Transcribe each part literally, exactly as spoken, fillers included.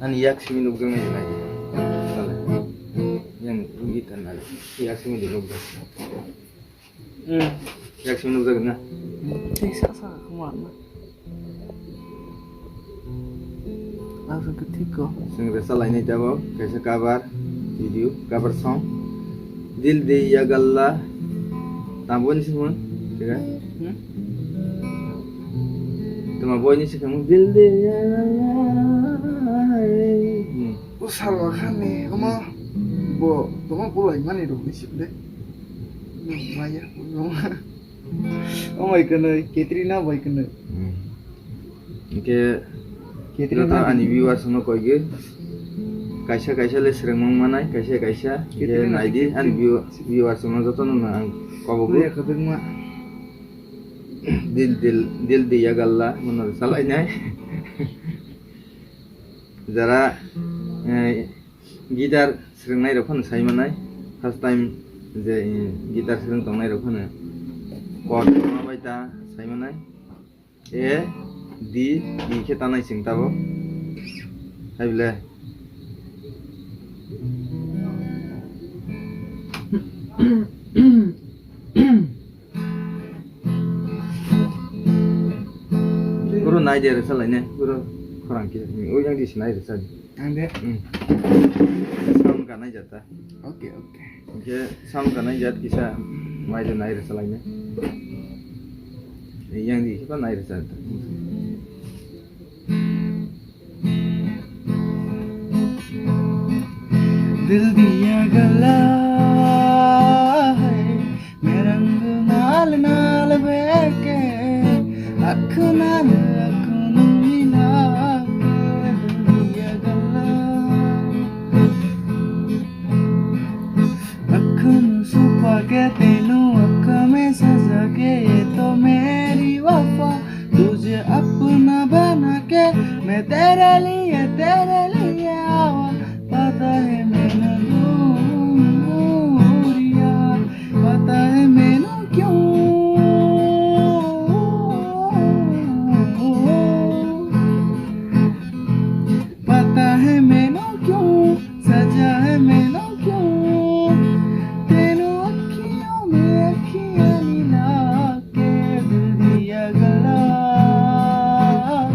Ani yak simi nukjaknai nai. Yang guitar nai. Yak simi di nukjak. Hmm. Yak simi nukjak na. Tei sa sa khamu ang na. Ang sa khe thik ko. Chwng resa lainai tabok kaisa cover video, cover song. Dil Diya Galla. Tamo ni simo, tira? Hmm? Tamo boy ni sikhamu Dil Diya Galla. Hmm. O salwa khan ni, omo bo tamo pulai mani rok ni sibde. Maya, omo. O mai kwnwi, Katrina bai kwnwi. Hmm. Hingke Katrina joto bai ani kwnwi. Viewers no koigi. Kaisa kaisa le swrwngmung manai, kaisa kaisa. Katrina hingke bai naidi kwnwi. Ani view-, viewers no joto no ang kobogo. Kuya kwbangma. Dil, dil, Dil Diya Galla, mono salainai. Jara, eh, guitar swrwngnai rok phano sai manai, first time je, eh, guitar swrwng tongnai rok phano chord ma bai ta sai manai. A, D, E khe tanai chwng tabok. Hai bole. Guru nai de resa lai ne, guru khorang khe, o yang di sinai resa di. Ang de. Hmm. Sound ka nai jata. Okay, okay. Oke, sound ka nai jat kisa mai de nai resa lai ne. Yang di kisa nai resa jata. दिल दिया गला है मैं रंग नाल नाल बहके अख नाल अख नू मिला के दिल दिया गला अख नू छुपा के तेनू अख में सजा के ये तो मेरी वफा तुझे अपना बना के मैं तेरे लिए, तेरे लिए आवा। पता है मैं ना दूरिया, पता है मैं ना क्यों। पता है मैनू क्यों, सजा है मैनू क्यों, तेनू अखियों में अखियां मिला के दिल दिया गला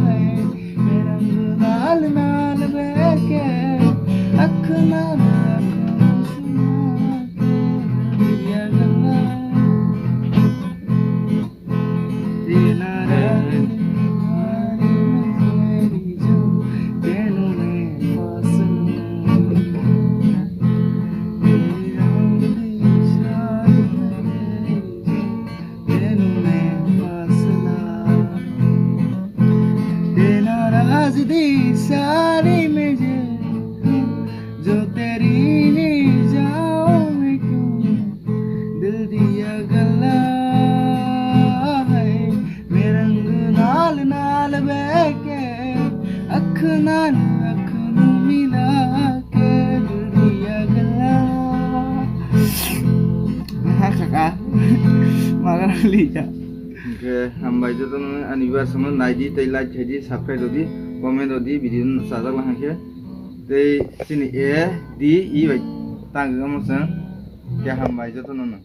है। मैं रंग नाल नाल बहके, अख नाल अख सुना के दिल दिया गला है। तेरा राज तुम्हारी मेरी जो तेनू ने फासला। तेरा राज तुम्हारी मेरी जो तेनू ने फासला। तेरा राज दी सारी में जो जो तेरी नहीं जाऊं मैं क्यों दिल दिया गला है मैं रंग नाल नाल बहके अख नाल अख नू मिला के दिल दिया गला। Kaka, magar lija. Oke, hambai joto no ani viewers no nai di, tei like khai di, subscribe rw di, comment rw di, video no sajak lang khe. Tei chini A, D, E bai tang gamo chwng. Khe hambai joto no no.